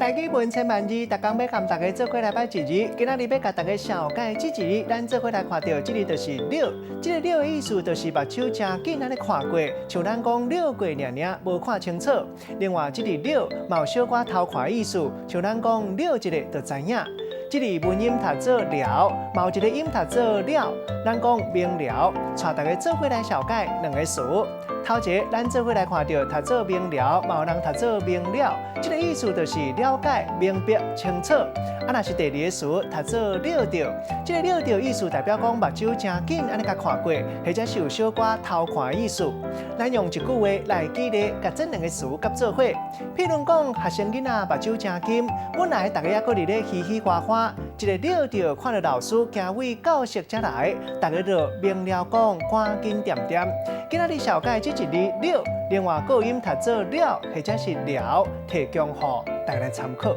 台語文千萬字，逐工欲共大家做伙來掰一字。今仔日欲共大家紹介這一字，咱做伙來看著，這个就是了。這个了的意思就是目睭誠緊按呢看過，像咱講了過爾爾，無看清楚。另外，這个了嘛有小可偷看的意思，像咱講了一下就知影。這个文音讀做寮，嘛有一个音讀做了，咱講明了。帶大家做伙來紹介兩个詞。頭一个，咱做伙來看著讀做明了，嘛有人讀做明了，這个意思就是了解、明白、清楚。啊，若是第二个詞讀做了著，這个了著意思代表講目睭誠緊按呢共看過，或者是有小可偷看的意思。咱用一句話來舉例，共這兩个詞佮做伙。譬如講，學生囡仔目睭誠金，本來逐家猶閣佇咧嘻嘻哈哈，一个了著看著老師行位教室才來，逐家就明了講趕緊恬恬。今仔日紹介這一字了，另外閣有音讀做了，或者是寮，提供予大家來參考。